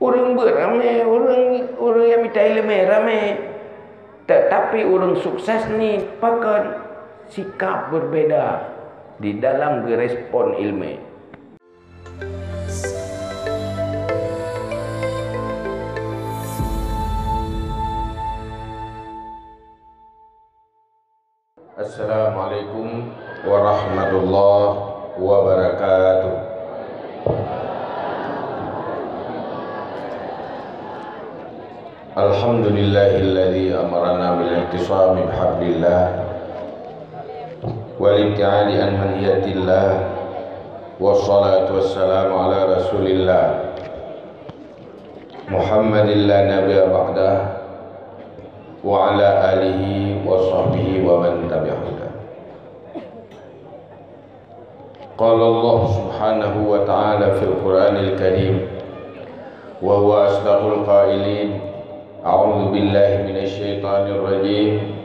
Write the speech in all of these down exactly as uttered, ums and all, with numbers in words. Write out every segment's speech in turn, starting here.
Ureuëng beuet ramé, ureuëng, ureuëng nyang mita iéleumé ramé, tetapi ureuëng sukses nyan pakon sikap berbeda di dalam geurespon iéleumé. Assalamualaikum warahmatullahi wabarakatuh. Alhamdulillahilladzi amarana bil i'tisami bihablillah wal ibtiadi an manhiyatillah, wassalatu wassalamu ala rasulillah Muhammadin la nabiyya ba'dah, wa ala alihi wa sahbihi wa man tabi'ahu. Qala Allah subhanahu wa ta'ala fil Qur'anil Karim, wa huwa asdaqul qailin, a'udzu billahi minasy syaithanir rajim.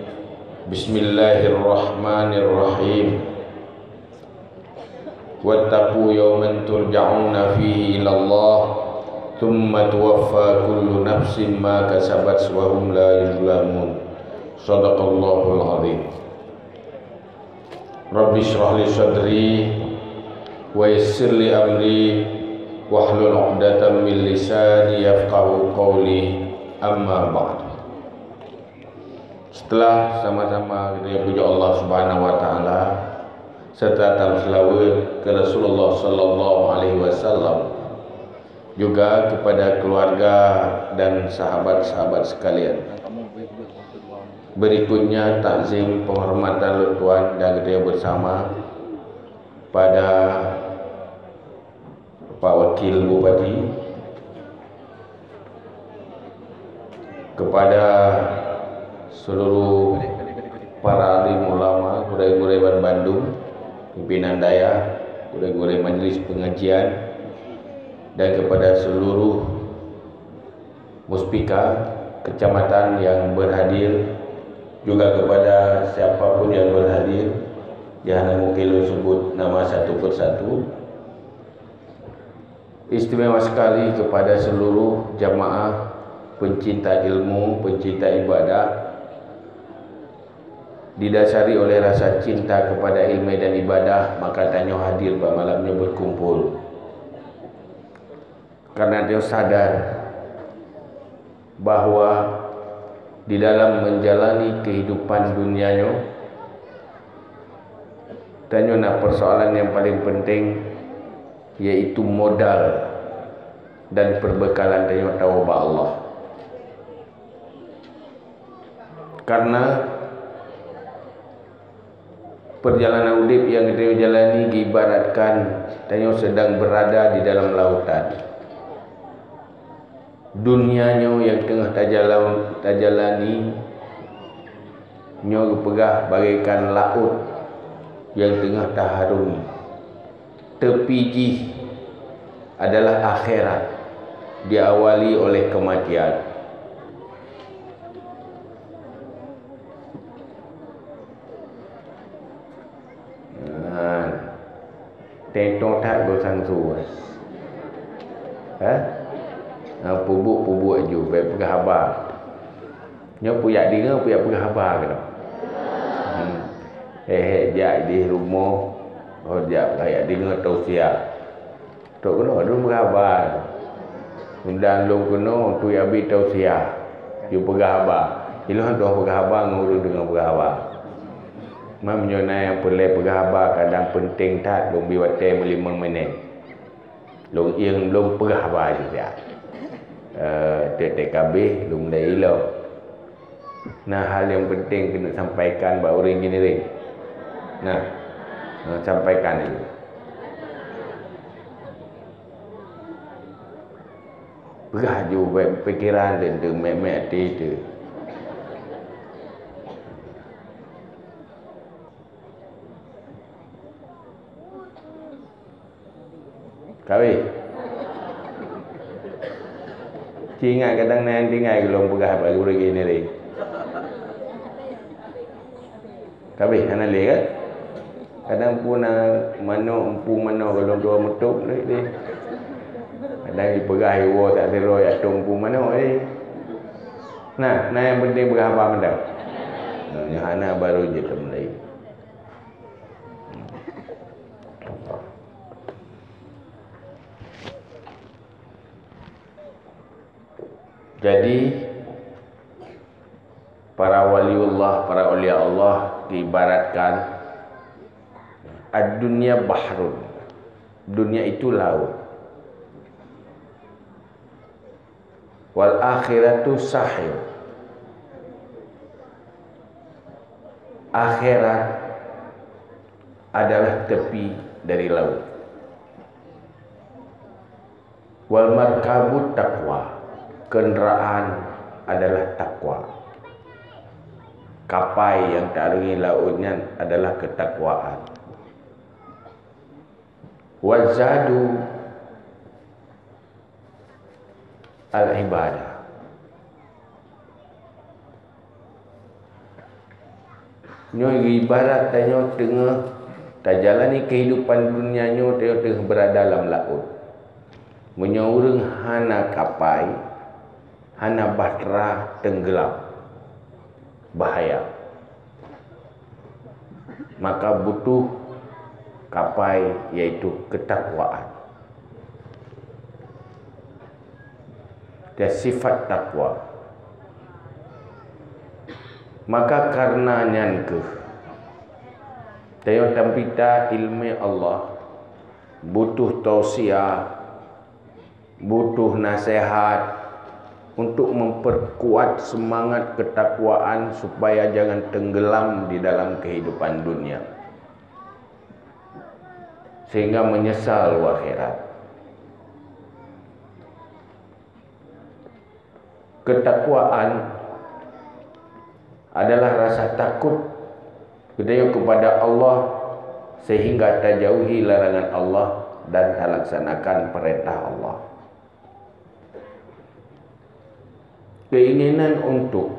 Bismillahirrahmanirrahim. Wattaqu yauman turja'una fihi ilallah, tsumma tuwaffa kullu nafsin ma kasabat wa hum la yuzlamun. Shadaqallahul azim. Rabbi shrah li sadri wa yassir li amri wahlul 'uqdatam min lisani yafqahu qawli. Amma ba'du. Setelah sama-sama kita puja Allah Subhanahu wa Ta'ala, serta salawat ke Rasulullah Sallallahu Alaihi Wasallam, juga kepada keluarga dan sahabat-sahabat sekalian. Berikutnya, takzim penghormatan lôn tuan dan kita bersama pada Pak Wakil Bupati, kepada seluruh para alim ulama, gurée-gurée ban bandum, pimpinan dayah, gurée-gurée majlis pengajian, dan kepada seluruh muspika kecamatan yang berhadir, juga kepada siapapun yang berhadir, yang hana mungkin lôn sebut nama satu persatu. Istimewa sekali kepada seluruh jamaah pencinta ilmu, pencinta ibadah. Didasari oleh rasa cinta kepada ilmu dan ibadah, maka tanyoe hadir bak malam nyoe berkumpul. Karena tanyoe sadar bahwa di dalam menjalani kehidupan dunia nyoe, tanyoe na persoalan yang paling penting, yaitu modal dan perbekalan tanyoe tawoe bak Allah. Karena perjalanan udeb nyang geutanyoe jalani geuibaratkan tanyoe sedang berada di dalam lautan. Dunia nyoe nyang teungoh tajalau-, tajalani nyoe geupeugah bagaikan laôt nyang teungoh taharungi. Tepi jih adalah akhirat, diawali oleh kematian. Nah, teuntang that geusansu. Ha? Ha, peubuet-peubuet ju, bèk peugah haba. Nyoe peue jak deungoe, peue jak peugah haba keunoe. Hmm. Hék-hék jak di rumoh, oh, jak, jak deungoe tausiah. Trok keunoe lôn peugah haba. Undang lôn keunoe, tui abi tausiah. Ju peugah haba. Ilôn hana tuha peugah haba ngon ureueng deungoe peugah haba. Meunyoe na nyang peureulèe peugah haba, kadang peunteng that, lôn bri watèe meulimong minèt. Lôn ieng lôn peugah haba sijak. Eh, tiep-tiep ka abéh, lôn mulai ilok. Na hal nyang peunteng keuneuk sampaikan bak ureueng ngieng-ngieng. Nah, nah, sampaikan laju. Peugah ju bèk pikiran teuntèe mèk-mèk até teuh. Ka abéh. Ci ingat kadang na nyang tinggai keu lôn peugah bak gurèe ngieng-ngieng. Ka abéh, hana lé kan? Kadang pun na manok, empu manok keu lôn tuwoe meutôb lé, lé. Nyang jipeugah iwoe sak sidroe jak tueng pu manok tadi. Nah, nah nyang penting peugah haba mantong. Nah, nyang hana baru jeuet teumulai. Jadi, para waliullah, para aulia Allah diibaratkan, "Ad-dunya bahrun." Dunia itu laut. "Wal akhiratu sahil." Akhirat adalah tepi dari laut. "Wal markabu taqwa." Kenderaan adalah takwa. Kapai nyang taarungi laôt nyan adalah keutakwaan. "Wazadu al-ibadah." Nyoe ibarat tanyoe teungoh tajalani keuhidupan dunia nyoe, tanyoe teungoh beurada lam laôt. Meunyoe ureuëng hana kapai, hana bahtera, teunggeulam, bahaya. Maka butuh kapai, yaitu keutakwaan. Dan sifat takwa. Maka kareuna nyan kheueh, tanyoe tamita iéleumé Allah butuh tausiah, butuh naseuhat untuk memperkuat seumangat keutakwaan supaya jangan teunggeulam di dalam keuhidupan dunia, sehingga meunyeusal u akhirat. Keutakwaan adalah rasa takut geutanyoe keupada Allah sehingga tajauhi larangan Allah dan talaksanakan peurintah Allah. Keinginan untuk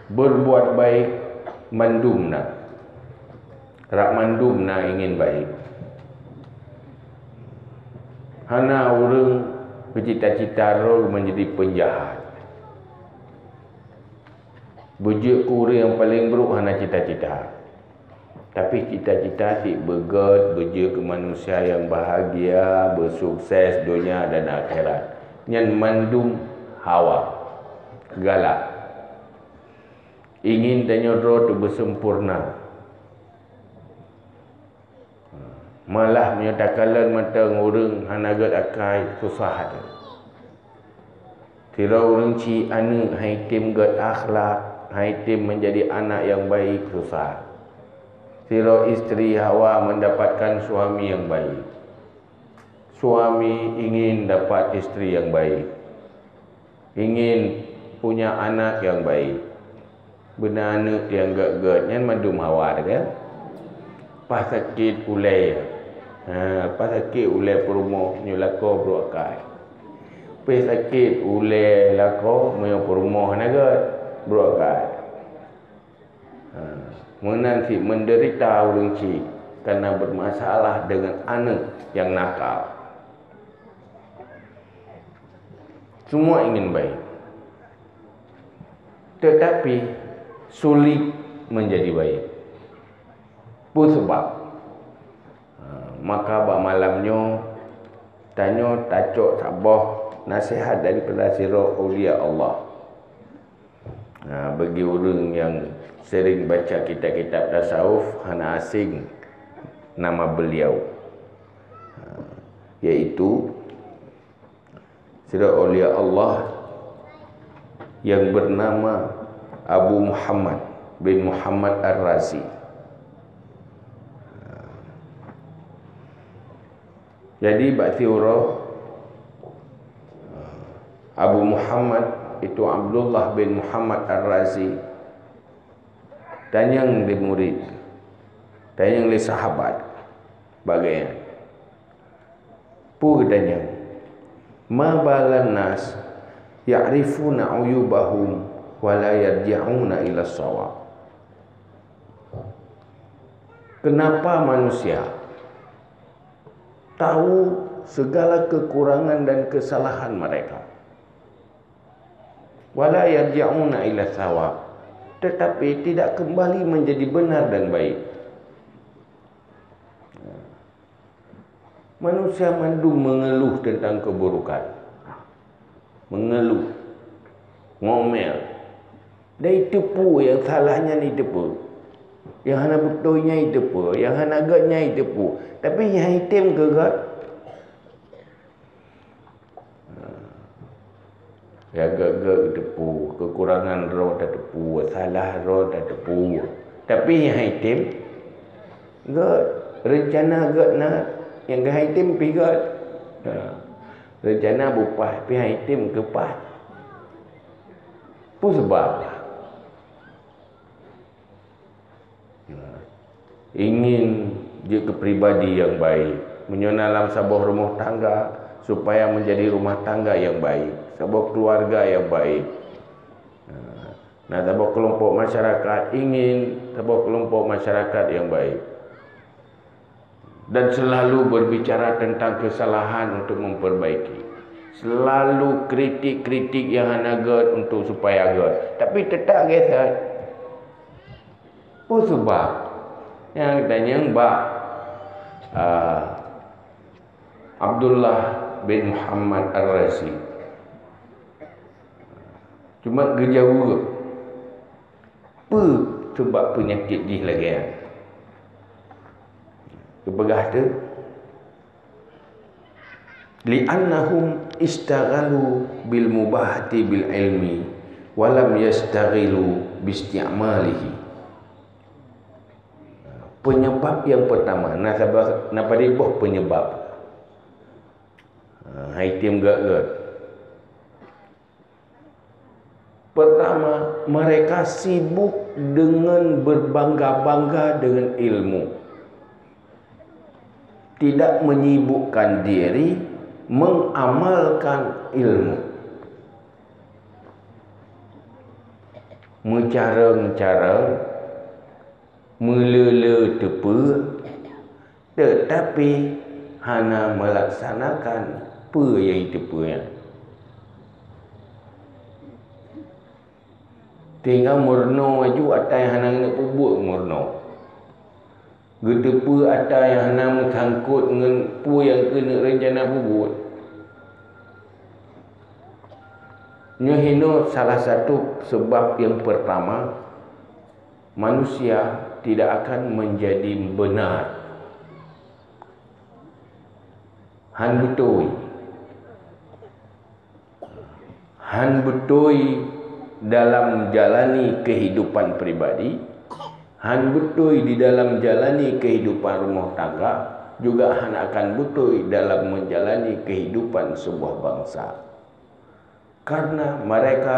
berbuat baik mandum na. Rab mandum na ingin baik. Hana ureuëng beucita-cita droe menjadi peunjahat. Beujeuet keu ureuëng nyang paleng brok hana cita-cita. Tapi cita-cita cit beugét, beujeuet keu manusia nyang bahagia, beusukses donya dan akhirat. Nyan mandum hawa, galak. Ingin tanyoe droe teuh beuseumpurna. Malah meunyoe takalon mantong ureuëng hana gét akai, susah até. Sidroe ureuëng cit aneuëk han item gét akhlak, han item menjadi anak nyang baik, susah. Sidroe istri hawa mendapatkan suami nyang baik. Suami ingin dapat istri nyang baik. Ingin punya anak nyang baik. Beuna aneuëk nyang gét-gét, nyan mandum hawa teuh kan? Paih sakét ulée. Ha, paih sakét ulée peurumoh, meunyoe lakoe brok akai. Paih sakét ulée lakoe, meunyoe peurumoh hana gét, brok akai. Ha, meunan cit menderita ureuëng cit karena bermasalah dengan aneuëk nyang nakal. Semua ingin baik. Tetapi sulit menjadi baik. Peue sabab? Ha, maka bak malam nyoe, tanyoe tacok saboh naseuhat daripada sidroe aulia Allah. Ha, bagi ureuëng nyang sering baca kitab-kitab tasawuf, hana asing nama beliau. Ha, yaitu sidroe aulia Allah yang bernama Abu Muhammad bin Muhammad Ar-Razi. Jadi, bak siuroe, Abu Muhammad, itu Abdullah bin Muhammad Ar-Razi, tanyong lé murid, tanyong lé sahabat, bak gobnyan. Peue geutanyong? "Ma balan nas ya'rifuna uyubahum wa la yarji'una ila shawab?" Kenapa manusia tahu segala kekurangan dan kesalahan mereka. Wala yarji'una ila sawab, tetapi tidak kembali menjadi benar dan baik. Manusia mandum mengeluh tentang keburukan. Mengeluh. Ngomel. Dan iteupeue nyang salah nyan iteupeue. Nyang hana beutôi nyan iteupeue. Nyang hana gét nyan iteupeue. Tapi nyang item keu gét. Ya, gét-gét tateupeue, kekurangan droe tateupeue, salah droe tateupeue. Tapi nyang item, gét, rencana gét na, nyang gét item pih gét. Ha. Rencana beupaih, pih item keu paih. Peue sabab? Ingin jeuet keu pribadi nyang baik. Meunyoe na lam saboh rumoh tangga, supaya menjadi rumah tangga nyang baik, saboh keluarga nyang baik. Na saboh keulompok masyarakat, ingin saboh keulompok masyarakat nyang baik. Dan selalu berbicara tentang kesalahan untuk memperbaiki. Selalu kritik-kritik nyang hana gét untuk supaya gét. Tapi teutap gét that. Peue sabab? Nyang geutanyong bak, ah, Abdullah bin Muhammad Ar-Razi. Cuma geujaweueb, peue sabab peunyakét jih lagée nyan? Geupeugah teuk, "Li'annahum istaghalu bil mubahati bil ilmi, wa lam yastaghilu bi isti'malihi." Penyebab yang pertama, na saba-, na padum boh penyebab. Ha, hai tem gét-gét. Pertama, mereka sibuk dengan berbangga-bangga dengan ilmu. Tidak menyibukkan diri mengamalkan ilmu. Meucarông-carông, meulé-lé teupeue, teutapi hana meulaksanakan peue nyang jiteupeue nyan. Tinggai meurunoe aju ata nyang hana geuneuk peubuet meurunoe. Geuteupeue ata nyang hana meusangkot ngon peue nyang keuneuk reuncana peubuet. Nyoe hinoe salah satu seubab nyang peurtama, manusia tidak akan menjadi benar. Han beutôi. Han beutôi dalam menjalani kehidupan pribadi, han beutôi di dalam menjalani kehidupan rumah tangga, juga han akan beutôi dalam menjalani kehidupan sebuah bangsa. Karena mereka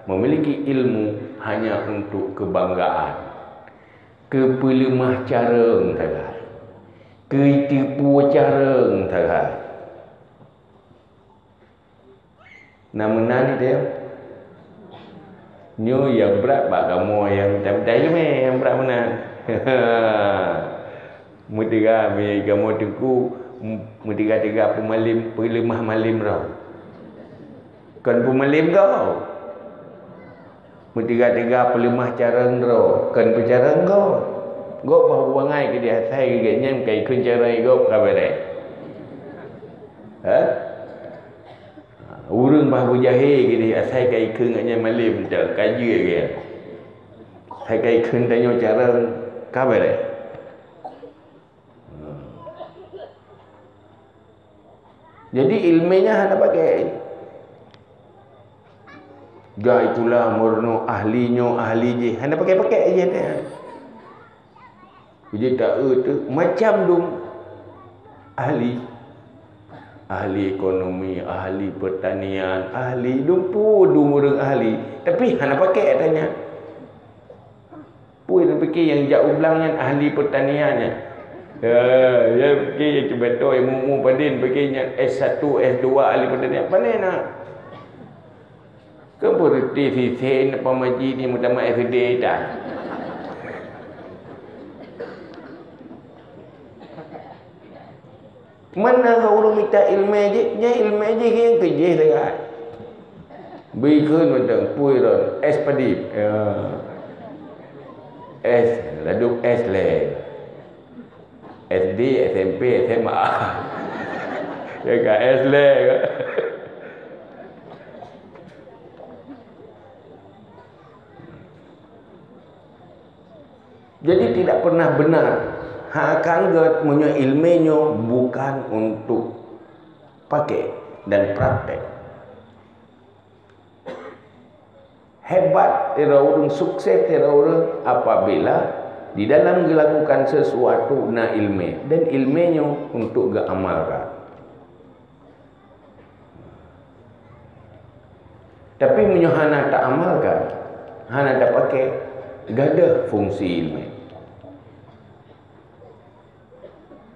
memiliki ilmu hanya untuk kebanggaan. Keupeuleumah carông sagai. Keuteupeue carông sagai. Na meunan teuh. Nyoe nyang brat bak kamoe nyang mita-mita ileumèe nyang brat meunan. Meuteuga mi kamoe teungku, meuteuga-teuga peumalém, peuleumah malém droe. Kon peumalém droe. Meuteuga-teuga peuleumah carông droe, kon peucarông gob. Gob bah bubangai keudéh asai geuh nyan ka ikheun carông gob ka bèrèh. Ha? Ureueng bah beujahé keudéh asai ka ikheun geuh nyan malém teuh ka jeuet geuh. Asai ka ikheun tanyoe carông ka bèrèh. Jadi ileumèe nyan hana pakai. Jai pula meurunoe ahli nyoe ahli jih hana pakai-pakai jih nyan. Jadi taeu teuh macam dum ahli. Ahli ekonomi, ahli pertanian, ahli dum peue dum ureueng ahli. Tapi hana pakai ata nyan. Peue nyang pike nyang jak u blang nyan ahli pertanian nyan. Ya, ya pike nyang cuba to ilmu-ilmu padin pike nyang S satu, S dua ahli pertanian. Pane na? Kan berhenti sisen apa maji ni meutamah S D tan. Mana ureuëng mita iéleumé jih, nyan iéleumé jih nyang keu jih sagai. Bri kheun mantong, peue ron, S padi. Ya. S, ladôm S lé. S D, S M P, S M A. Ya kan, S lé. Jadi tidak pernah benar. Hak akan gét meunyoe iéleumé nyoe bukan untuk pakai dan praktek. Hebat sidroe ureuëng, sukses sidroe ureuëng apabila di dalam gelakukan sesuatu na iéleumé dan iéleumé nyoe untuk geuamalkan. Tapi meunyoe hana taamalkan, hana tapakai, gadôh fungsi iéleumé.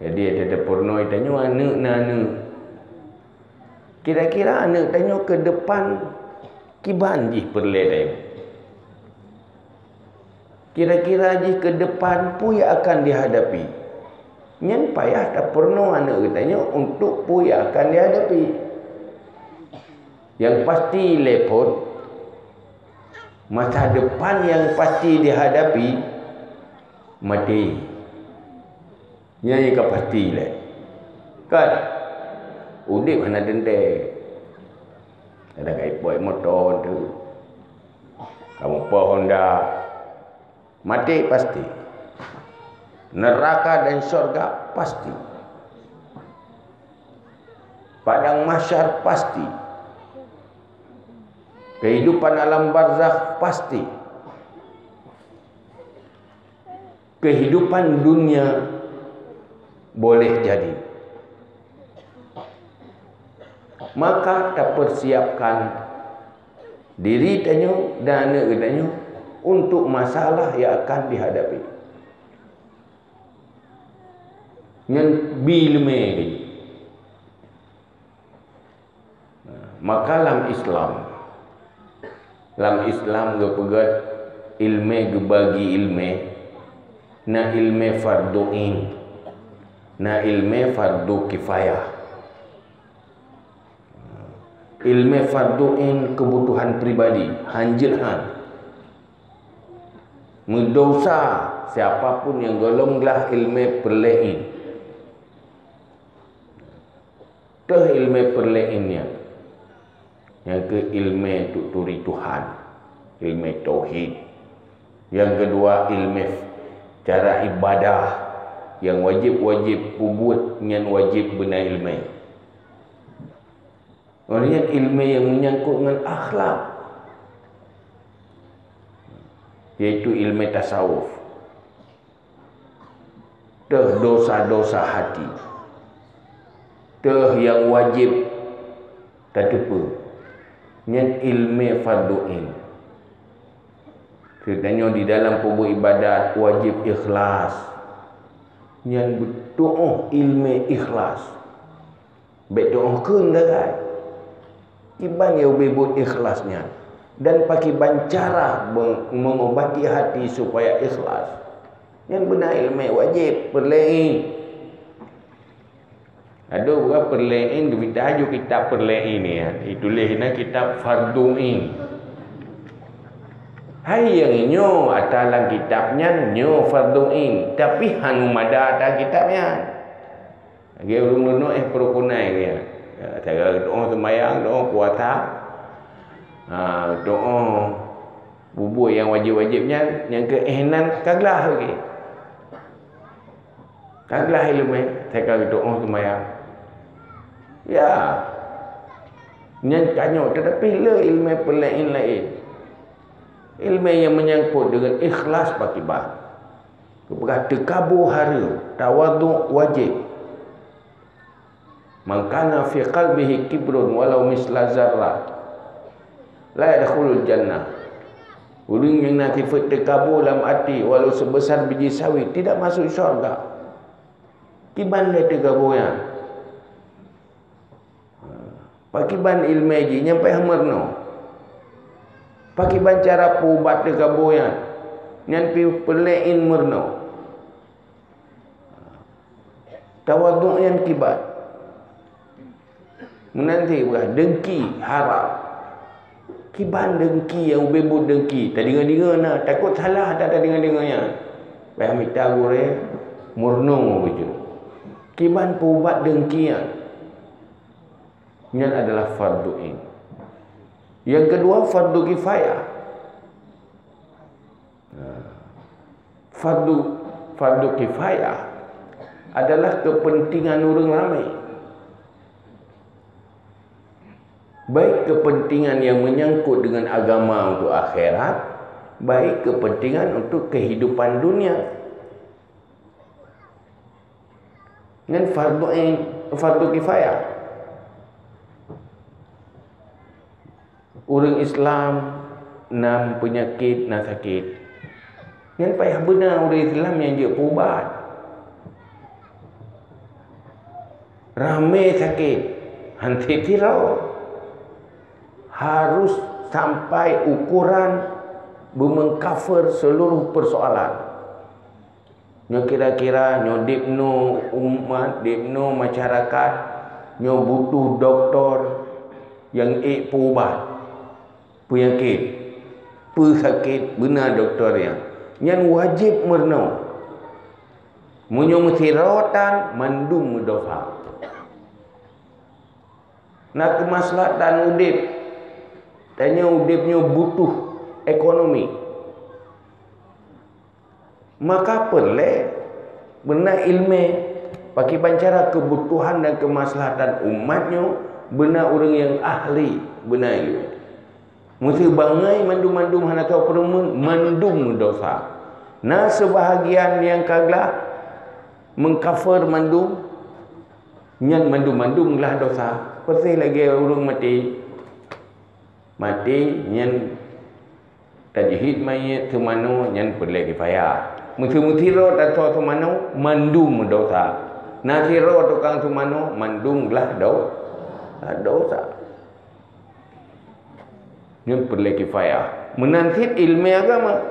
Jadi, ada peurunoe tanyoe aneuëk na aneuëk. Kira-kira aneuëk tanyoe ke depan kiban jih peureulée tanyoe. Kira-kira jih ke depan peue nyang akan dihadapi. Nyan payah tapeurunoe aneuëk geutanyoe untuk peue nyang akan dihadapi. Yang pasti lé phon, masa depan yang pasti dihadapi, maté. Nyan nyang ka pasti lé. Kan? Udeb hana teuntée. Kadang ka ipot moto tu. Kamoe po Honda. Maté pasti. Neraka dan syurga pasti. Padang mahsyar pasti. Kehidupan alam barzakh pasti. Kehidupan dunia boleh jadi. Maka tapersiapkan diri tanyoe dan aneuëk geutanyoe untuk masalah yang akan dihadapi. Nyan bi leumé. Maka lam Islam, lam Islam geupeugét iéleumé, geubagi iéleumé, na iéleumé fardhu ain, na iéleumé fardhu kifayah. Iéleumé fardhu ain keubutuhan pribadi, hanjeuet han. Meudesya siapa pun nyang gohlom glah iéleumé peureulée ain. Teuh iéleumé peureulée ain nyan, nyang keu iéleumé tuturi Tuhan, iéleumé tauhid. Nyang keudua, iéleumé cara ibadah nyang wajéb-wajéb peubuet, nyan wajéb beuna iéleumé. Nyan iéleumé nyang meunyangkot ngon akhlak, yaitu iéleumé tasawuf. Teuh dosa-dosa hati. Teuh nyang wajéb tateupeue. Nyan iéleumé fardhu ain. Geutanyoe di dalam peubuet ibadat wajéb ikhlas. Nyan beutuoh iéleumé ikhlas. Bék tuoh kheun gagai. Kiban nyang ubé buet ikhlas nyan, dan pakiban cara me-, meungubati hati supaya ikhlas. Nyan beuna iéleumé wajéb peureulée ain. Adoe bukan peureulée ain, geumita aju kitab peureulée ain nyan, dituléh na kitab fardhu ain. Hai nyang nyoe ata lam kitab nyan nyoe fardhu ain, tapi hana mada ata kitab nyan. Lagée ureuëng meurunoe éh peurukunan lagée nyan. Ya, cara geutuoh seumayang, geutuoh puasa, ha, geutuoh peubuet nyang wajéb-wajéb nyan, nyang keu éh nan ka glah lagée. Ka glah iéleumé, teuka geutuoh seumayang. Ya. Nyan tanyoe, teutapi le iéleumé peureulée ain laén. Iéleumé nyang meunyangkot deungon ikhlas pakiban. Geupeugah teukabô hareuem, tawadhu wajéb. "Man kana fi qalbihi kibrun walau misla zarrah, la yadkhulul jannah." Ureuëng nyang na sifeuet teukabô lam até walau seubeusa biji sawi tidak masuk syurga. Kiban lé teukabô nyan. Pakiban iéleumé jih nyan payah meurunoe. Pakiban cara peuubat teukabô nyan, nyan pih peureulée ain meurunoe. Tawadhu nyan kiban. Meunan cit peugah dengki haram. Kiban dengki nyang ubé buet dengki, tadeungoe-deungoe na, takot salah ata tadeungoe-deungoe nyan. Payah mita gurée, meurunoe bacut. Kiban peuubat dengki nyan. Nyan adalah fardu ain. Nyang keudua, fardu kifayah. Nah, fardu, fardu kifayah adalah kepentingan ureuëng ramé. Baik kepentingan yang menyangkut dengan agama untuk akhirat, baik kepentingan untuk kehidupan dunia. Nyan fardu ain, fardu kifayah. Ureuëng Islam na peunyakét, na sakét. Nyan payah beuna ureuëng Islam nyang jeuet peuubat. Ramé sakét, han sit sidroe. Harus sampai ukoran beumengkafir seluruh persoalan. Nyoe kira-kira nyoe dibnoe umat, dibnoe masyarakat, nyoe butuh doktor nyang ék peuubat peunyakét, peusakét beuna doktor nyan. Nyan wajéb meurunoe. Meunyoe meusidroe tan, mandum meudosa. Na keumaslahatan udeb. Tanyoe udeb nyoe butuh ekonomi. Maka peureulée beuna iéleumé, pakriban cara keubutuhan dan keumaslahatan umat nyoe beuna ureuëng nyang ahli beuna iéleumé. Meuseubangai mandum-mandum hana tao peureumeun, mandum meudosa. Na seubahagian nyang ka glah meukafeur mandum, nyan mandum-mandum glah dosa. Persis lagée ureuëng maté. Maté nyan tajhid manyét seumanoe nyan peureulée kifayah. Meuseu-meusidroe tasoe seumanoe mandum meudosa. Na sidroe tukang seumanoe mandum glah do-, dosa. Nyan peureulée kifayah. Meunan cit iéleumé agama.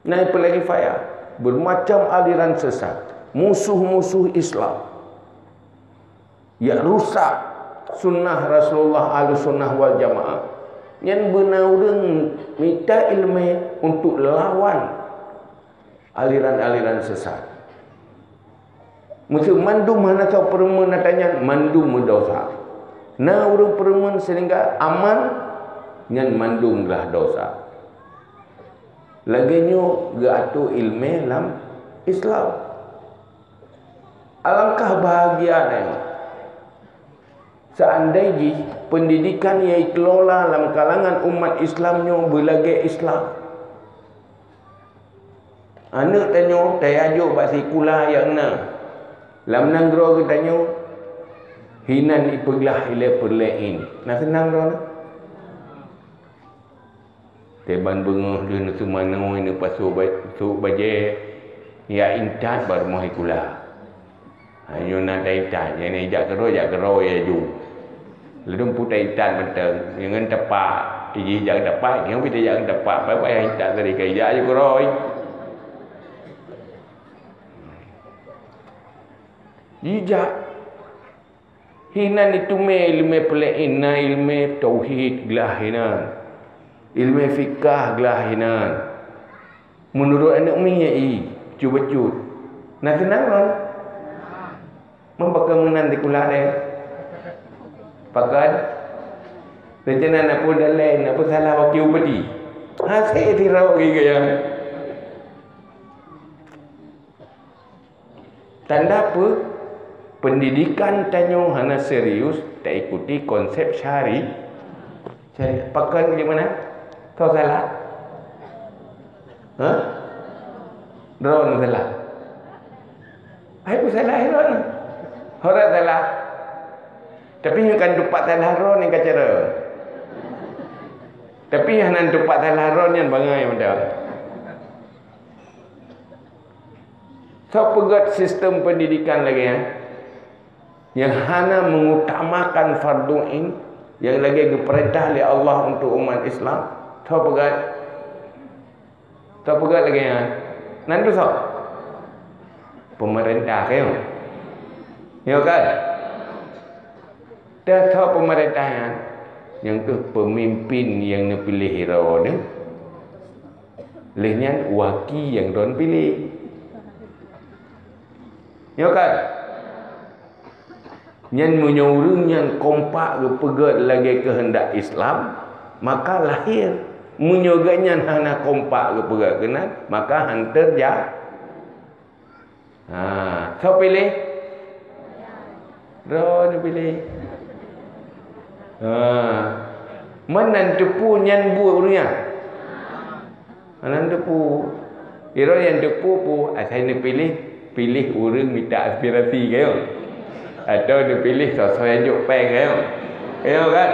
Na peureulée kifayah. Bermacam aliran sesat, musuh-musuh Islam, nyang rusak sunnah Rasulullah, Ahlussunnah wal Jamaah. Nyan beuna ureuëng mita iéleumé untuk lawan aliran-aliran sesat. Meuseu mandum hana soe peureumeun ata nyan, mandum meudosa. Na ureuëng peureumeun sehingga aman, nyan mandum glah dosa. Lagée nyoe geuatoe iéleumé lam Islam. Alangkah bahagia nyan seandai jih pendidikan nyang jikelola lam kalangan umat Islam nyoe beulagée Islam. Aneuëk tanyoe tayajok bak sikula nyang na lam nanggroe geutanyoe, hinan ipeuglah ilée peureulée in. Na seunang droeneueh? Teban beungoh lheueh neuseumanoe neupasoe ba-, sôk bajée, jak intat bak rumoh sikula. Hanyoe na ta-intat, nyang na jak keudroe, jak keudroe laju. Ladôm peue ta-intat mantong, ngon tapak, ijih jak tapak, nyoe pih tajak ngon tapak, payah-payah intat tadi ka ijak laju keudroe. Jijak. Hinan iteumé iéleumé peureulée in, na iéleumé tauhid glah hinan, iéleumé fikah glah hinan. Meunurot aneuëk miet i, bacut-bacut. Na seunang lom? Meunyoe pakon meunan sikula deh. Pakon? Rencana na peue dalén, na peue salah wakil upeti. Hase sidroe lagée nyan. Tanda peue? Pendidikan tanyoe hana serius taikuti konsep syari-, syariat. Pakon di mana? Kau salah? Hah? Droeneuh salah. Hai, peue salah droeneuh? Hora salah. Tapi nyoe kan teumpat salah droeneuh ka cara. Tapi hana teumpat salah droeneuh nyan bangai mantong. Soe peugét sistem pendidikan lagée nyan, nyang hana mengutamakan fardu ain, nyang lagée geupeurintah lé Allah untuk umat Islam? Soe peugét? Soe peugét lagée nyan? Nan tu soe? Peumeurintah, ka nyoe? Nyoe kan? Teuh tho peumeurintah nyan, nyang keuh peumimpin nyang neupiléh droeneuh, lheueh nyan waki nyang droeneuh piléh. Nyoe kan? Nyan meunyoe ureuëng nyang kompak geupeugét lagée keuheundak Islam, maka lahé. Meunyoe geuhnyan hana kompak geupeugét keunan, maka han teujak. Ha, soe piléh? Droeneuh piléh. Ha. Meunan teupeu nyan buet ureuëng nyan. Meunan teupeu. Droeneuh nyang teupeu peue, asai neupiléh, piléh ureuëng mita aspirasi kayong. Atau neupiléh soe-soe nyang jok péng kayong. Kayong kan?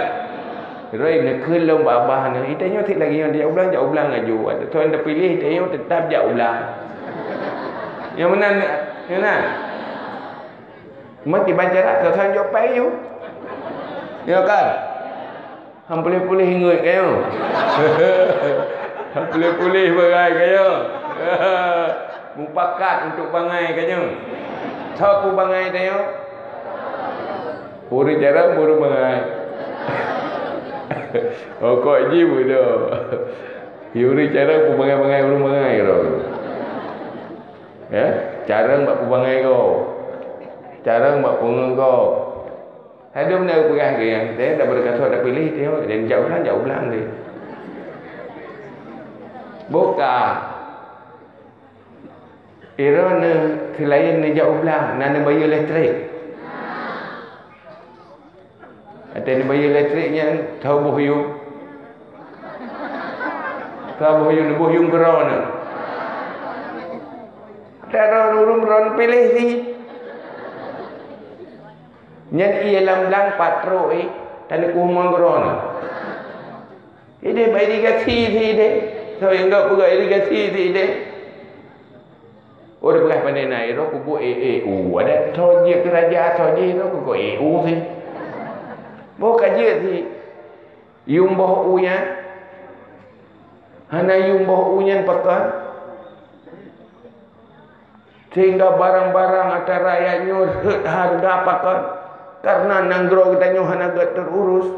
Droeneuh neukheun lom bak babah neuh, "Ih, tanyoe sit lagée nyoe, jak u blang, jak u blang laju." Atau neupiléh, tanyoe teutap jak u blang. Nyang meunan, nyang meunan. Meukiban cara soe-soe nyang jok péng yue. Ya kan? Han puléh-puléh ingat kayong. Han puléh-puléh bagai kayong. Mupakat untuk bangai kayong. Soe peubangai tanyoe? Ureuëng carông ureuëng bangai. Rokok jih bodoh. Ureuëng carông peubangai-bangai ureuëng bangai droe. Ya, carông bak peubangai gob. Carông bak peungeuh gob. Hai dum na peugah ke nyang teuh, dak beureukasoe dak piléh teuh, dan jak u blang, jak u blang teuh. Buka. Droeneuh seulaén neujak u blang, na neubayeue listrik. Watée neubayeue listrik nyan, tho boh yuem. Tho boh yuem, boh yuem keudroe nyan. Tho ureuëng droeneuh piléh sit. Nyan ie lam blang pat trok ie, taneukoh manggroe nyan. Ideh bak irigasi sit ideh. Soe nyang gak peugah irigasi sit ideh. Oh, dipeugah pandai na, iro kubu e e u. Ada soe jeuet keu raja, soe jeuet iro kubu e u sit. Boh ka jeuet sit. Yuem boh u nyan. Hana yuem boh u nyan pakon. Sehingga barang-barang atra rakyat nyoe rhot hareuga pakon, karna nanggroe geutanyoe hana gét teururus.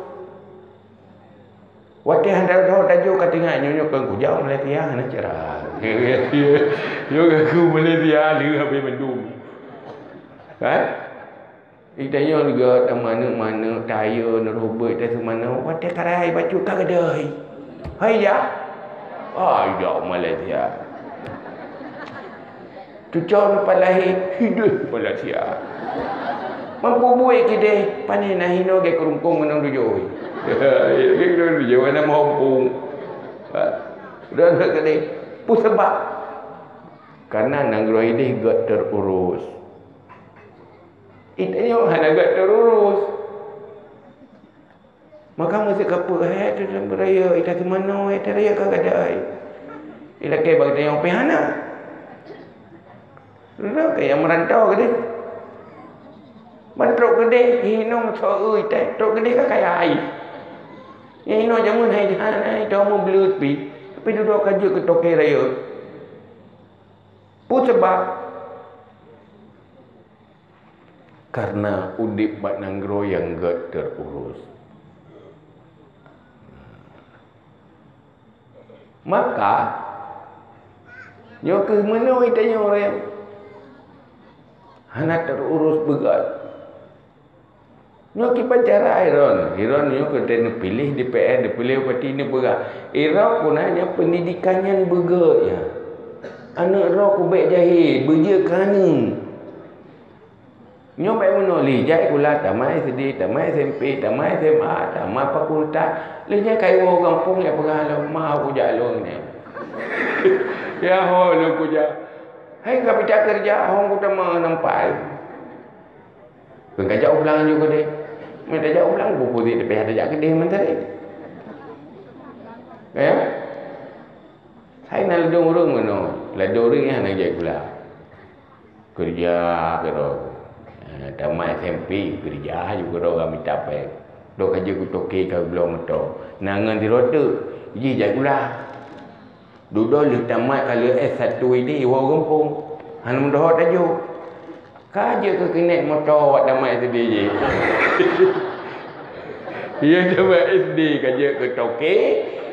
Watée hana rhot laju ka teuingat nyoe, nyoe kon kujak Malaysia hana cara. Nyoe kon ku Malaysia le habéh mandum. Kan? Di tanyoe juga tamaneuk-maneuk, tayeue, neurobot, taseumanoe, watée karai bacut ka gadôh. Hai ya? Hai ya Malaysia. Tucon palahi hidup Malaysia. Mampu buet kideh, panen na hino ge kerungkong ngon tujoh. Ge kerungkong tujoh, mana mampu. Ha. Udah nak kideh. Peue sabab? Karena nanggroe ideh gét teururus. Itanyoe hana gét teururus. Maka meuseukapeue hai teuh beuraya, ita teumanoe, ita raya ka gadai. Ilakée bak tanyoe pih hana. Lôn kaya meurantau keudeh. Ban trok keudeh, hinoe soe ita, trok keudeh ka kaya hai. Hinoe jameun hai hana, ita meubleut pih. Tapi dudoe ka jeuet keu toke raya. Peue sabab? Karena udeb bak nanggroe nyang gét teururus. Maka, nyoe keuh meunoe tanyoe hana teururus beugét. Nyoe kiban cara Iron. Iron nyoe keutai neupiléh D P R, neupiléh bupati, neupeugah. Iron puna nyoe pendidikan nyan beugét nyan. Aneuk droe kubek jahé, beujeuet keu aneuk. Nyoe bék meunoe lé, jai sikula tamat S D, tamat S M P, tamat S M A, tamat fakultas. Lheueh nyan ka iwoe gampông, ya peugah lom, "Ma, kujak lôn nyan." Ya ho lôn kujak. Hai ka pih jak keureuja, hong kuteuma nampai. Keu kajak u blang ju keudeh. Meunyo tajak u blang, bukon tajak keudeh mantong. Ya? Hai na ladôm ureuëng meunoe, ladôm ureuëng nyang hana jai sikula. Keureuja keudroe. Eh, tamat S M P, keureuja ju keudroe ka mita péng. Dok ka jeuet keu toke ka geubloe moto. Na ngon sidroe teuk, jih jai sikula. Dudoe lheueh tamat ka lheueh S satu ini iwoe gampông. Hana meudohot laju. Ka jeuet keu keuneuk moto awak tamat S D jih. Nyang tamat S D ka jeuet keu toke,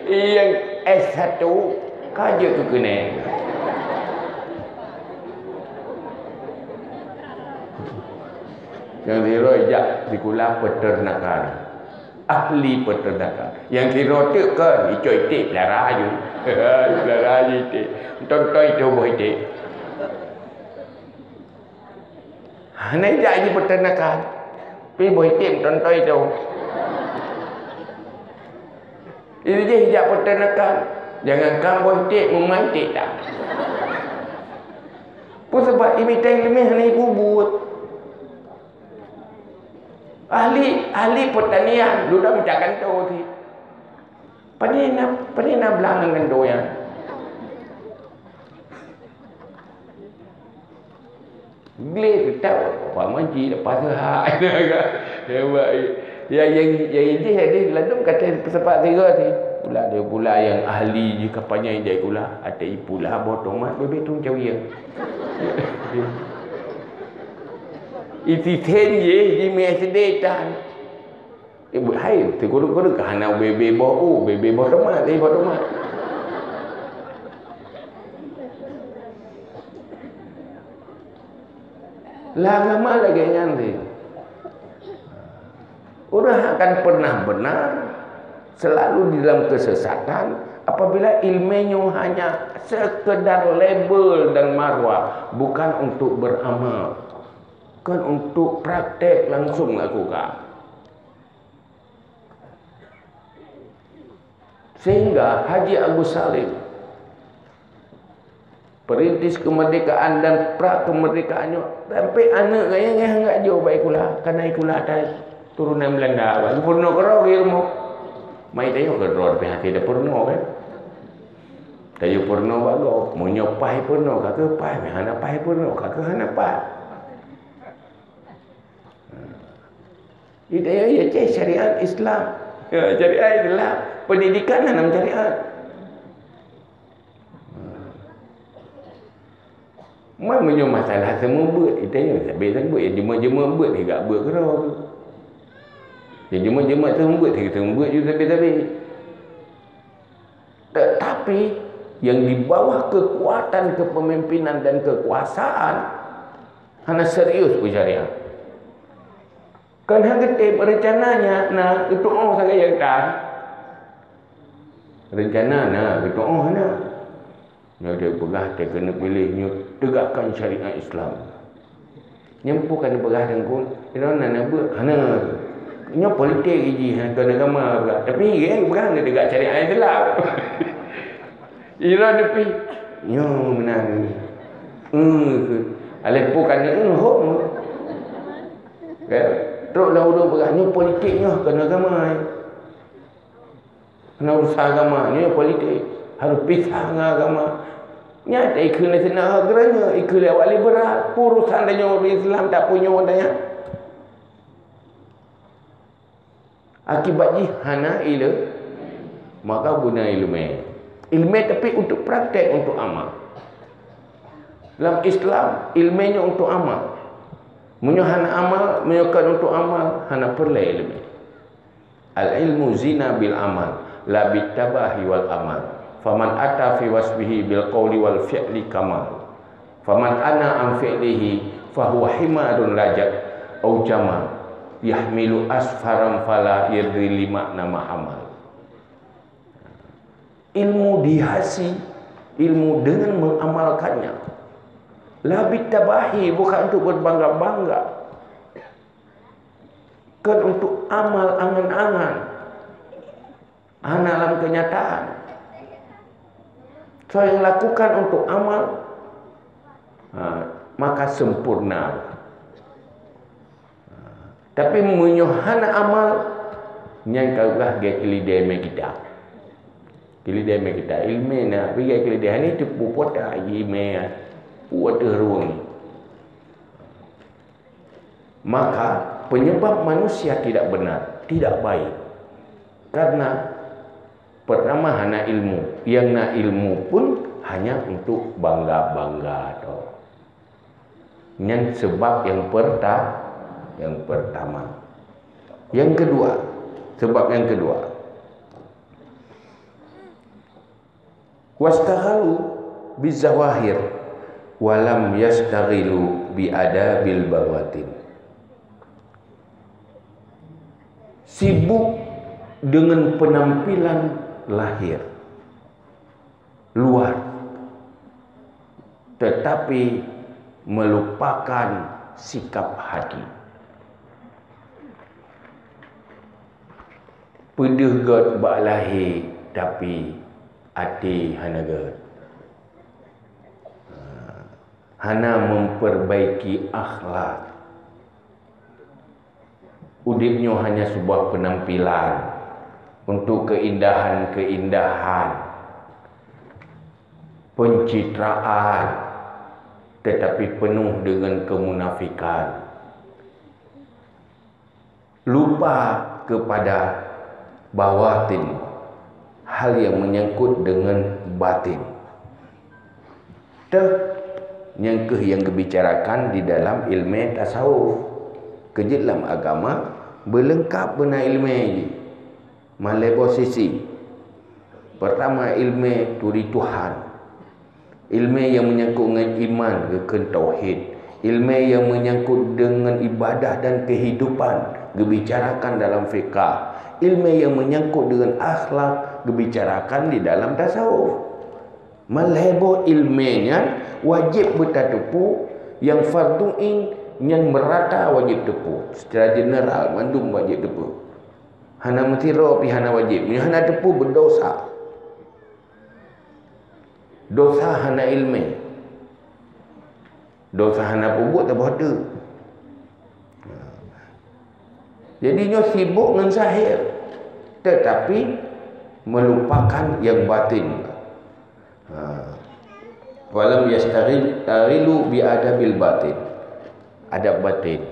nyang S satu ka jeuet keu keuneng. Nyang sidroe jak sikula peternakan, ahli peternakan. Nyang sidroe teuk kon, icok iték pelara aju. Pelara aju iték. Meuton-ton itoh boh iték. Hana jak jipeuteunakan. Pi boh iték meuton-ton itoh. Jadi jih jak peuteunakan. Jangankan boh iték, meumai iték dak. Peue sabab? Imita ileumèe hana jipeubuet. Ahli, ahli peutanian, dudoe mita gantoe cit. Pane na, pane na blang ngon gantoe nyan? Gleh teutap, apa maji lepas hak. Hebat. Ya, yang, yang ini hadis ladum kata sepat tiga ni. Pula dia pula yang ahli jih ka panyang jak sikula, atai pula boh tomat bebe tung cawieng. Isi sen jih di S D tan. Eh, buet hai, teukureueng-kureueng ka hana bebe boh u, bebe boh tomat, eh, boh tomat. Lah agama lagèe nyan lé. Ureueng akan pernah benar, selalu di dalam kesesatan, apabila ilmu nyoe hanya sekedar label dan marwah, bukan untuk beramal, bukan untuk praktek langsung lakukan. Sehingga Haji Agus Salim, perintis kemerdekaan dan pra kemerdekaan nyoe, sampai aneuk gaya nyan hanggak jok bak sikula, karena sikula atas turunan Belanda, bak peurunoe keudroe di rumoh. Mai tanyoe keudroe tapi hase tapeurunoe kan. Tanyoe peurunoe bak gob, meunyoe paih peurunoe ka keuh paih, hana paih peurunoe ka keuh hana paih. Hidayah ya ceh syariat Islam. Ya, syariat Islam. Pendidikan dalam syariat. Mai meunyoe masalah seumeubeuet, hidayah sabe seumeubeuet, ya jeumeuk-jeumeuk beuet, higak beuet keudroe. Ya jeumeuk-jeumeuk seumeubeuet, higak seumeubeuet ju sabe-sabe. Tetapi yang di bawah kekuatan kepemimpinan dan kekuasaan hana serius beusyariat. Kan hana geutem rencana nyan na geutuoh sagai nyang tan. Rencana na geutuoh na. Nyoe dia peugah teuh keuneuk piléh nyoe tegakkan syariat Islam. Nyan peue ka neupeugah teungku, inoe na neubeuet hana. Nyoe politik jih hana keu agama peugah. Tapi iya peugah hana tegak syariat Islam. Ira neupi nyoe meunan. Eh, alah peue ka neu hom. Ya, trok lam ureueng peugah nyoe politik nyoe keu agama. Keuneuk urusan agama, nyoe politik, harôh pisah ngon agama. Nyan ikheun lé sinan hak geutanyoe, ikheun lé awak liberal, urusan tanyoe ureueng Islam tapunyueng tanyoe. Akibat jih hana ileu-, maka guna ileumèe. Ileumèe tapi untuk praktek, untuk amal. Lam Islam, ileumèe nyoe untuk amal. Meunyoe hana amal, meunyoe kon untuk amal, hana peureulèe ileumèe. Al-ilmu zina bil amal, la bit tabahi wal amal. Faman ata fi wasfihi bil qauli wal fi'li kamal. Faman ana an fi'lihi fahuwa himarun rajak au jamal. Yahmilu asfaran fala yadri lima nama hamal. Ilmu dihiasi, ilmu dengan mengamalkannya. La bit tabahi, bukan untuk berbangga-bangga. Kon untuk amal angan-angan, hana lam kenyataan. Soe nyang lakukan untuk amal, ha, maka sempurna. Ha, tapi meunyoe hana amal, nyan ka geuh gét keulidèe mé kita. Keulidèe mé kita, ileumèe na, tapi gét keulidèe hana teupeue po ta ileumèe, peue teuh ruweueng. Maka, penyebab manusia tidak benar, tidak baik, karena pertama hana ilmu, nyang na ilmu pun hanya untuk bangga-bangga tok. Nyan sebab yang perta-, yang pertama. Yang kedua, Sebab yang kedua, wastaghalu bizawahir walam yastaghilu bi adabil bawatin. Sibuk dengan penampilan lahir, luar, tetapi melupakan sikap hati. Peudeuh gét bak lahé, tapi até hana gét. Hana memperbaiki akhlak. Udeb nyoe hanya sebuah penampilan untuk keindahan-keindahan, pencitraan, tetapi penuh dengan kemunafikan. Lupa kepada bawatin, hal yang menyangkut dengan batin. Teuh, nyang keuh nyang geubicarakan di dalam ilmé tasawuf. Keujeuet lam agama, beuleungkab beuna ilmé jih. Malée boh sisi. Pertama, ilmé turi Tuhan. Ilmé nyang menyangkut ngon iman, geukheun tauhid. Ilmé nyang menyangkut deungon ibadah dan kehidupan, geubicarakan dalam fiqah. Ilmé nyang menyangkut deungon akhlak, geubicarakan di dalam tasawuf. Malheuboh ilmé nyan wajéb beutateupeue, nyang fardhu ain nyan meurata wajéb teupeue. Secara jeneral mandum wajéb teupeue. Hana meusidroe pih hana wajéb. Meunyoe hana teupeue, beudosa. Dosa hana ilmé. Dosa hana peubuet, saboh teuk. Jadi nyoe sibuk ngon zahir, tetapi melupakan yang batin. Ha. Walam yastaghilu bi adabil batin. Adab batin.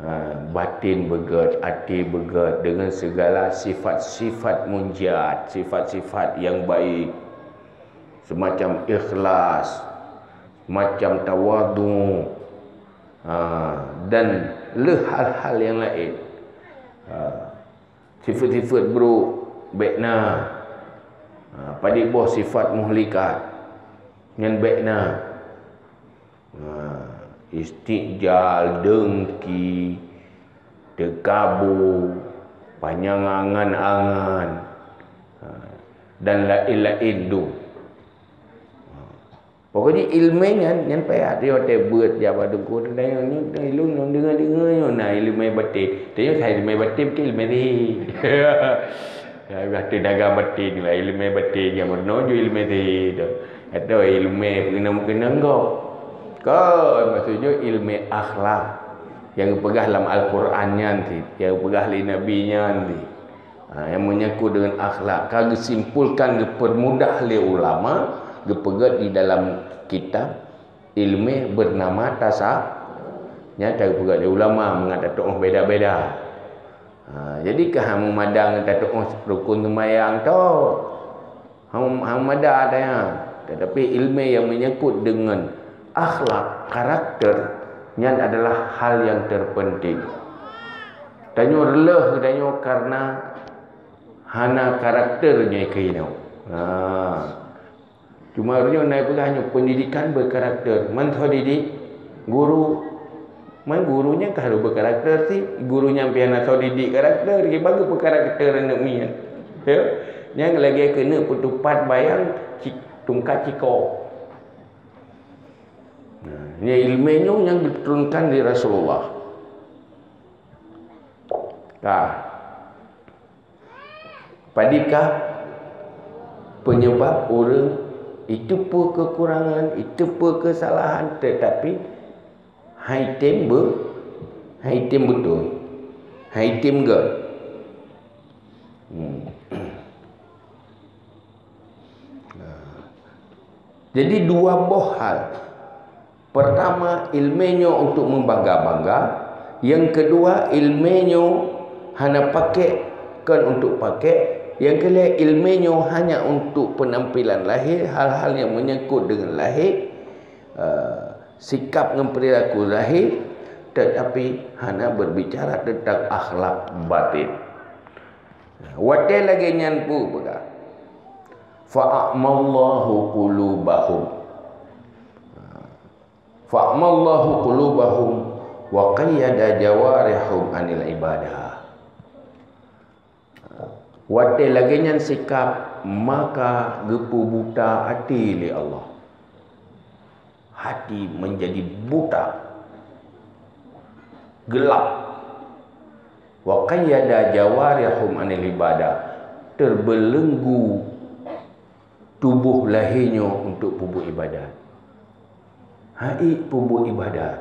Ha, batin beugét, até beugét dengan segala sifat-sifat munjiat, sifat-sifat yang baik. Semacam ikhlas, semacam tawadhu, ha, dan le hal-hal yang lain. Ha, sifat-sifat buruk bék na. Ha, padub boh sifat muhlikat nyan bék na. Ha, istijal, dengki, teukabu, panyang angan-angan, ha, dan laén-laén dum. Ha. Pokoknya ilmé nyan, nyan payah. Dia watée beuet jak bak teungku, teuntang nyoe, nyoe, ilung nyoe, deungoe-deungoe nyoe, na ilmé batin. Teunyok hai ilmé batin, bukan ilmé sihé. Hai, bah teunaga batin lah, ilmé batin nyang meunoe ju ilmé sihé tu. Atau ilmé peukeunong-peukeunong gob. Kon, maksud nyoe ilmé akhlak nyang geupeugah lam Al-Quran nyan cit, nyang geupeugah lé Nabi nyan cit. Ha, nyang menyangkut dengan akhlak ka geusimpulkan, geupeurmudah lé ulama, geupeugét di dalam kitab ilmé bernama tasa-, nyan ka geupeugét lé ulama mangat tatu'oh beda-beda. Ha, jadi ka hana meumada ngon tatu'oh rukun seumayang tok. Hana, hana meumada ata nyan. Tetapi ilmé nyang menyangkut dengan akhlak, karakter, nyan adalah hal yang terpenting. Tanyoe reuloh geutanyoe karena hana karakter nyoe keunoe. Ha. Cuma ureueng nyoe na peugah nyoe pendidikan berkarakter. Man soe didik? Guru. Man guru nyan ka harôh berkarakter cit. Guru nyang pih hana soe didik karakter, kiban geupeue karakter aneuk miet. Ya. Nyang lagée keuneuk peutupat bayang ci-, tungkat cikoe. Nah, nyan ilmé nyoe nyang geuturunkan lé Rasulullah. Ka. Padikah penyebab ureueng itu pue kekurangan, itu pue kesalahan, tetapi hai tem be-, hai tem beutôi, hai tem gét. Hmm. Jadi dua boh hal. Pertama, ilmé nyoe untuk meubangga-bangga. Yang kedua, ilmé nyoe hana pakék, kon untuk pakék. Yang keulhée, ilmé nyoe hanya untuk penampilan lahé, hal-hal yang menyangkut dengan lahé, eh, sikap ngon perilaku lahé, tetapi hana berbicara tentang akhlak batin. Watée lagée nyan peue peugah, "Fa'amallahu qulubahum." "Fa'amallahu qulubahum wa qayyada jawarihum anil ibadah." Watée lagée nyan sikap, maka geupeubuta até lé Allah. Hati menjadi buta, gelap. "Wa qayyada jawarihum anil ibadah," teubelenggu tuboh lahé nyoe untuk peubuet ibadat. Hai peubuet ibadat,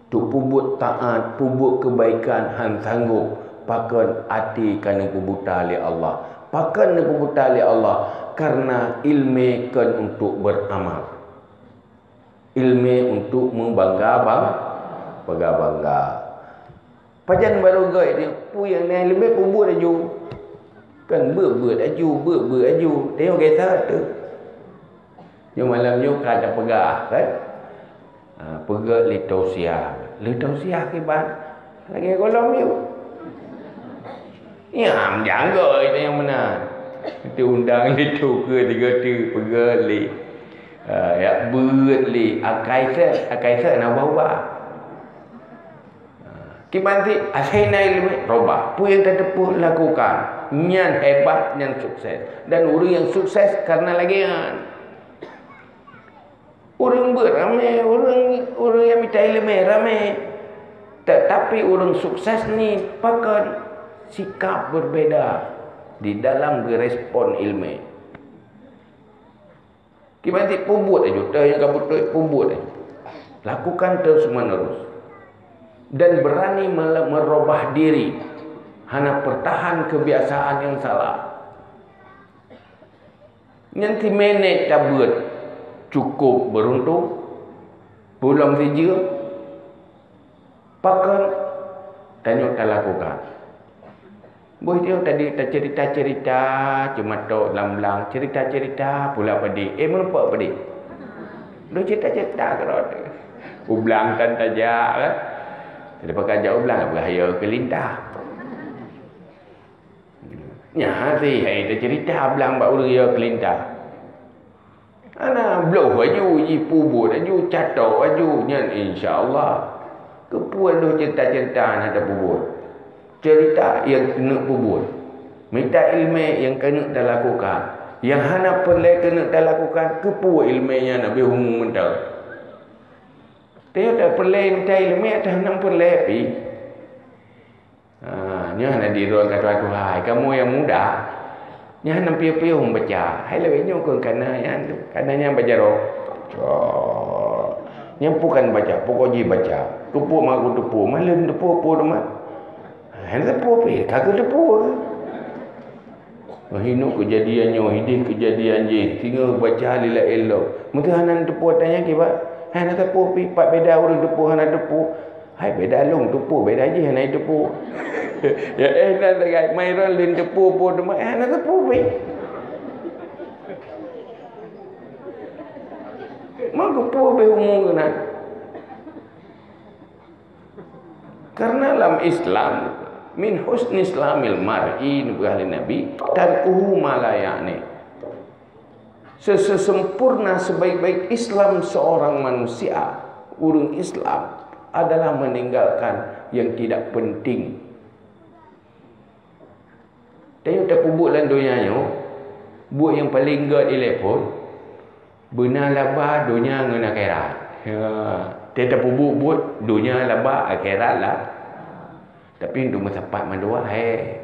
untuk peubuet taát, peubuet keubaikan han sanggob, pakon até ka neupeubuta lé Allah. Pakon neupeubuta lé Allah? Kareuna iéleumé kon untuk beuramal. Iéleumé untuk meubangga-bang-, bangga-bangga. Pajan barô gét nyoe, peue nyang na iéleumé peubuet laju. Kan beuet-beuet laju, beuet-beuet laju. Tanyoe gét that teuh. Nyoe malam nyoe ka tapeugah, kan? Ha, peugét lé tausiah. Lé tausiah kiban. Lagée gohlom yue. Nyang janggoe itu nyang meunan. Itu undang lé tukeue tiga tu peugét lé. Ha, ya beuet lé akai set, akai set na ubah-ubah. Kiban sit, asai na iéleumé, robah. Peue nyang tateupeue, lakukan. Nyan hebat, nyan sukses. Dan ureuëng nyang sukses kareuna lagée nyan. Ureuëng beuet ramé, ureuëng, ureuëng nyang mita iéleumé ramé. Tetapi ureuëng sukses ni pakon sikap berbeda di dalam geurespon iéleumé. Kiban sit peubuet laju, teuh nyang ka beutôi peubuet laju. Lakukan terus menerus. Dan berani mele-, merubah diri. Hana pertahan kebiasaan yang salah. Nyan si meunét tabeuet cukup beruntung, peulom sijeuem, pakon tanyoe talakukan. Boh nyoe tadi tacerita-cerita, cuma tok lam blang, cerita-cerita pula padé. Eh, meureumpok padé. Dua cerita-cerita keudroe teuh. U blang tan tajak, kan? Jadi pakai jak u blang, bahaya keu lintah. Nyan hase hai tacerita blang bak ureuëng ya keu lintah. Hana bloh laju, jipeubuet laju, catok laju, nyan insya Allah. Keupeue lheueh cerita-cerita hana tapeubuet? Cerita nyang keuneuk peubuet. Mita iéleumé nyang keuneuk talakukan. Nyang hana peureulée keuneuk talakukan, keupeue iéleumé nyan habéh umu mantong? Teuh tapeureulée mita iéleumé atawa hana peureulée pih. Ha, nyoe hana di droe ka tuha-tuha, kamoe nyang muda. Nyoe hana piôh-piôh baca. Hai lawét nyoe kon kana nyan tu. Kana nyan baca roh. Cok. Nyan bukan baca, pokok jih baca. Tupuk mak aku tupuk, malem tupuk apa tu mak? Hana tupuk pi, ka aku tupuk. Hinoe keujadian nyoe, hideh keujadian jih, singoh baca lila elok. Meuteue hana tupuk tanya kiban. Hana tupuk pi, pat beda ureuëng tupuk hana tupuk. Hai beda lôn tupuk, beda jih hana tupuk. Ya eh nan sagai, mai ron lôn tupuk po teuma, eh, hana tupuk pi. Mau tupuk pi umum kena. Karena lam Islam, min husni islamil mar'i, neupeugah lé Nabi, tarkuhu ma la ya'ni. Sesempurna sebaik-baik Islam seorang manusia, ureuëng Islam, adalah meninggalkan yang tidak penting. Tanyoe tapeubuet lam donya nyoe, buet nyang paleng gét ilée phon, beuna laba donya ngon akhirat. Ya, tanyoe tapeubuet buet donya laba akhirat lah. Tapi untuk meusapat mandua, he.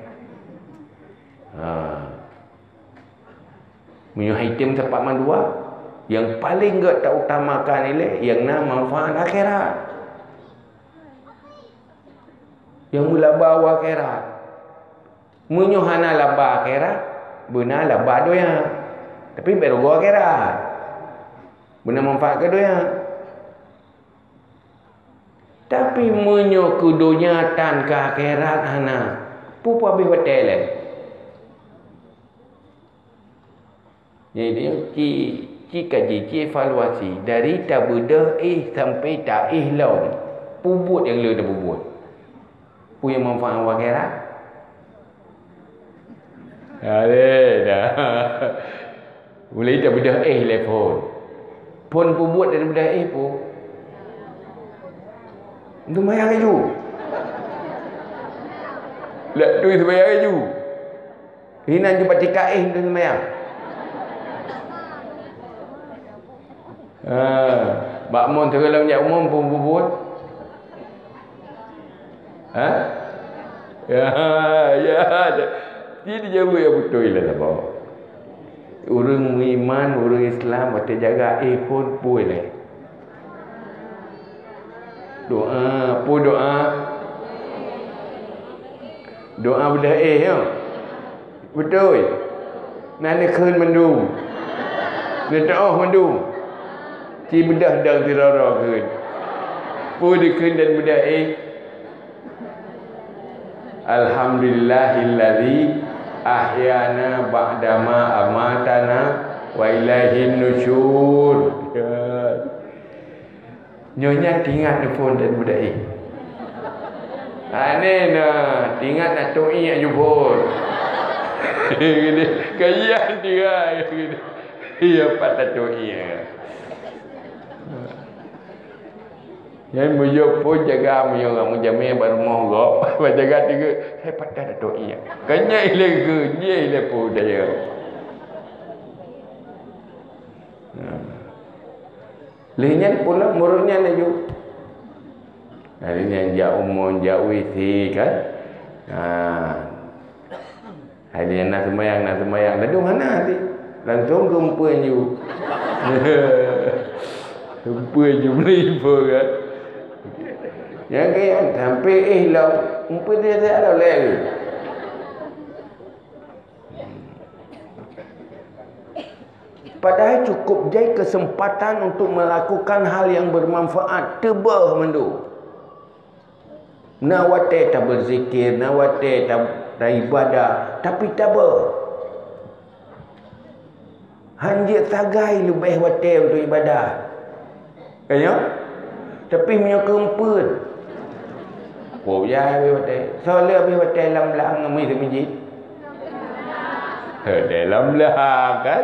Ha. Meunyoe hai tem sapat mandua, nyang paleng gét tautamakan ilée nyang na manfaat akhirat. Nyang meulaba u akhirat. Meunyoe hana laba akhirat, beuna laba donya. Tapi bék rugoe akhirat. Beuna manfaat keu donya. Tapi meunyoe keu donya tan keu akhirat hana, peue-peue habéh watée lé. Jadi, ci, ci kaji, ci evaluasi dari tabeudôh éh sampai taéh lom. Peubuet nyang le tapeubuet. Peue nyang manfaat u akhirat? Ada dah. Mulai tak bedah eh lé phon. Phon peubuet dan bedah eh pun. Seumayang laju. Lak tu seumayang laju. Hinan ju batika eh tu seumayang. Ha, bak mon teuka lam jak umum pun bubuet. Ha? Ya, ya. Jadi jaweueb ya beutôi lah saboh. Ureuëng meuiman, ureuëng Islam, watée jaga eh phon pui lé. Doa, apa doa? Doa bedah eh ya. Beutôi. Na neukheun mandum. Neuteuoh mandum. Ci bedah dang sidroe-droe kheun. Peue dikheun dan bedah eh? Alhamdulillahilladzi ahyana ba'dama amatana wa ilaihin nusyur. Ya. Nyoe nyan tingat neuphon dan beudai. Aneh na, tingat na to'i aju phon. Gini, kaya tiga gini. Iya pat na to'i. Nyan meuyok phon jaga meuyok mujamé bak rumoh gob. Bak jaga tiga, hai pat na to'i. Kanya ilé ke, dia ilé phon daya. Nah. Lheueh nyan pulang murit nyan laju. Hari nyan jak umum, jak W C kan. Ha. Hari nyan na seumayang, na seumayang. Ladôm hana sih. Langsung geumpeu ju. Geumpeu ju meuli ipo kan. Nyang kaya sampai eh lam. Umpeu dia saya dah lewat. Padahai cukup jai keuseumpatan untuk meulakukan hal nyang beumanfaat, teubeuh mandum. Na watée tabeuzikir, na watée ta-, taibadah, tapi tabeuh. Hanjeuet sagai leubeh watée untuk ibadah. Ka nyoe? Tapi meunyoe keumpeuet, po ya habéh watée. Soe le habéh watée lam blang ngon meuseumijit? He, di lam blang kan?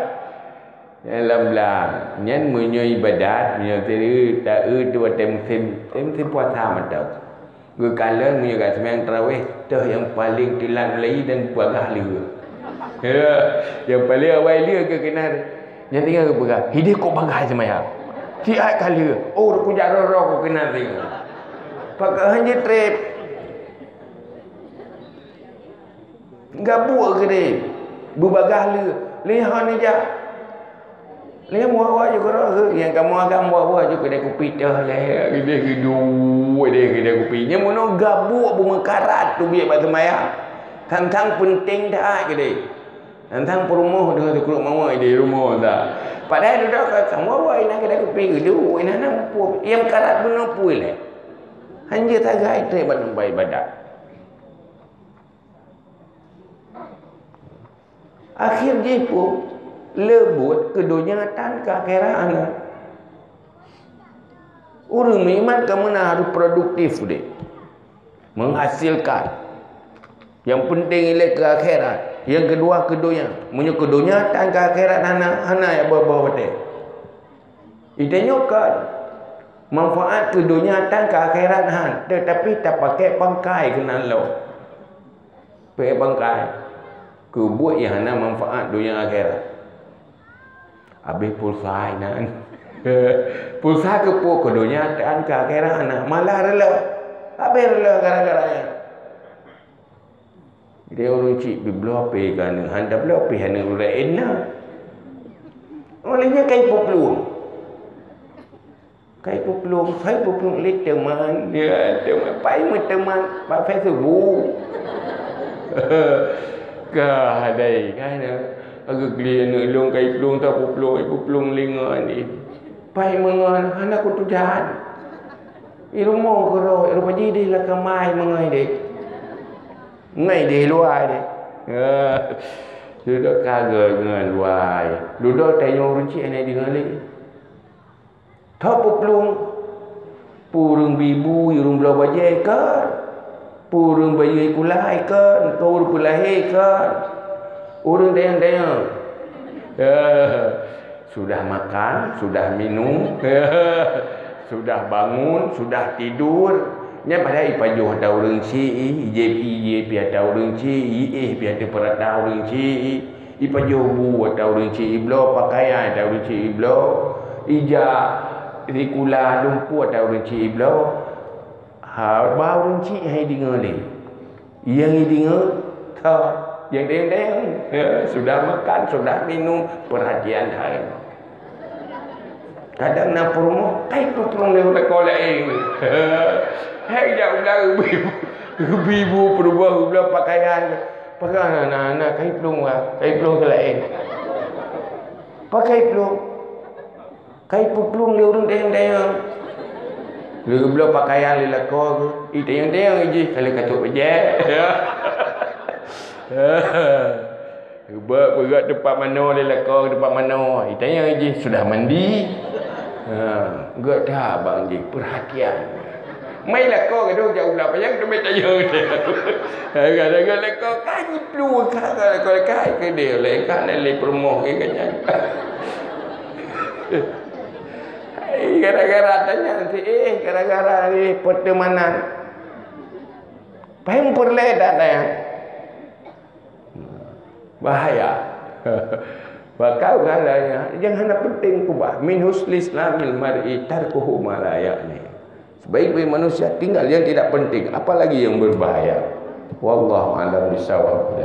Di lam blang. Nyan meunyoe ibadat, meunyoe teu-, ta-, eu tu watée musim, watée musim puasa mantong. Geukalon meunyoe ka seumayang tarawih, toh nyang paleng teulat mulai dan bagah lheueh. Ya, nyang paleng awai lheueh geukeunal. Nyang tinggai geupeugah, "Hideh kok bagah seumayang?" Siat ka lheueh. Oh, kujak roh-roh ku keunal lheueh. Pakon han jitreb. Gabuk keudeh, beubagah le, lé hon ijak. Lé muak-muak ju keudroe, nyang kamoe agam muak-muak ju keudeh kupi teuh lé, keudeh geuduek deh keudeh kupi. Nyang meunoe gabuk beumeukarat teubiet bak seumayang. Sang-sang peunteng that keudeh. Sang-sang peurumoh deungon seukrok mawai di rumoh that. Padahai dudoe ka sang muak-muak inan keudeh kupi geuduek, inan na muphom. Nyang karat bunoe pui lé. Hanjeuet sagai treb bak teumpat ibadat. Akhé jih peue? Le buet keu donya tan keu akhirat hana. Ureuëng meuiman ka meunan harôh produktif udeb, meuhasilkan. Nyang peunteng ilée keu akhirat, nyang keudua keu donya. Meunyoe keu donya tan keu akhirat hana, hana jak boh-boh watée. Di tanyoe kan manfaat keu donya tan keu akhirat han, teutapi tapakék pangkai keunan lom. Pakék pangkai keu buet nyang hana manfaat donya akhirat. Habéh pulsa inan. Pulsa keu peue? Keu donya tan keu akhirat hana, malah reuloh. Habéh reuloh gara-gara nyan. Jadi ureuëng cit bibloe pih ka aneuk, han tabloe pih aneuk ureuëng laén na. Oleh nyan kai peuplueng. Kai peuplueng, kai peuplueng lé teuma. Ya, teuma. Pai meuteuman bak Facebook. Ka hadai, ka na. Agak geli aneuk lôn kai plueng, ta peuplueng, peuplueng lé ngon ni. Pai meungon, hana kutujan. I rumoh keudroe, i rumoh jih deh lakam mai meungon deh. Ngai di luwa deh. Dudoe ka geuh ngon luwa. Dudoe tanyoe ureuëng cit hana deungoe lé. Tho peuplueng. Peue ureuëng bibu, ureuëng bloe bajée kan. Peue ureuëng bayeue kulai kan. Peue ureuëng peulahé kan. Ureuëng dayang-dayang. Sudah makan, sudah minum, sudah bangun, sudah tidur. Nyan padahai ipajoh ata ureuëng syiek, ijép, ijép pi ata ureuëng syiek, iéh pi ata peurata ureuëng syiek, ipajoh bu ata ureuëng syiek, ibloe pakaian ata ureuëng syiek, ibloe ija sikula lumpur ata ureuëng syiek, ibloe. Ha, ba ureuëng syiek hai deungoe lé. Nyang ideungoe, tho, nyang dayang-dayang. Ya, sudah makan, sudah minum, perhatian hai. Kadang na peurumoh, kai peuplueng lé lakoe laén. Hai jak ulang ubi, ubi bu peurumoh, ubi pakaian. Pakai na, na, na, kai plueng wa, kai plueng keu laén. Pakai plueng. Kai peuplueng lé ureuëng dayang-dayang. Lé geubloe pakaian lé lakoe geuh. Ih, dayang-dayang jih, ka lheueh ka trok bajée. Geubeuet peugöt teumpat manoe lé lakoe, teumpat manoe. Ih, dayang jih sudah mandi. Ha, göt that bang jih, perhatian. Mai lakoe gadoh jak ulah payah teumé tayang. Gara-gara lakoe ka jiplueng, ka, ka lakoe ka keudeh lé, ka lé peurumoh ke nyan. Hai, gara-gara tanyong si éh, gara-gara ni pertemanan. Pahem peureulée dak tanyong. Bahaya. Maka bahayanya, jangan hana penting kubah. Min husni islamil mar'i tarkuhu ma la ya'ni. Sebaik-baik manusia tinggal yang tidak penting, apalagi yang berbahaya. Wallahu a'lam bishawab.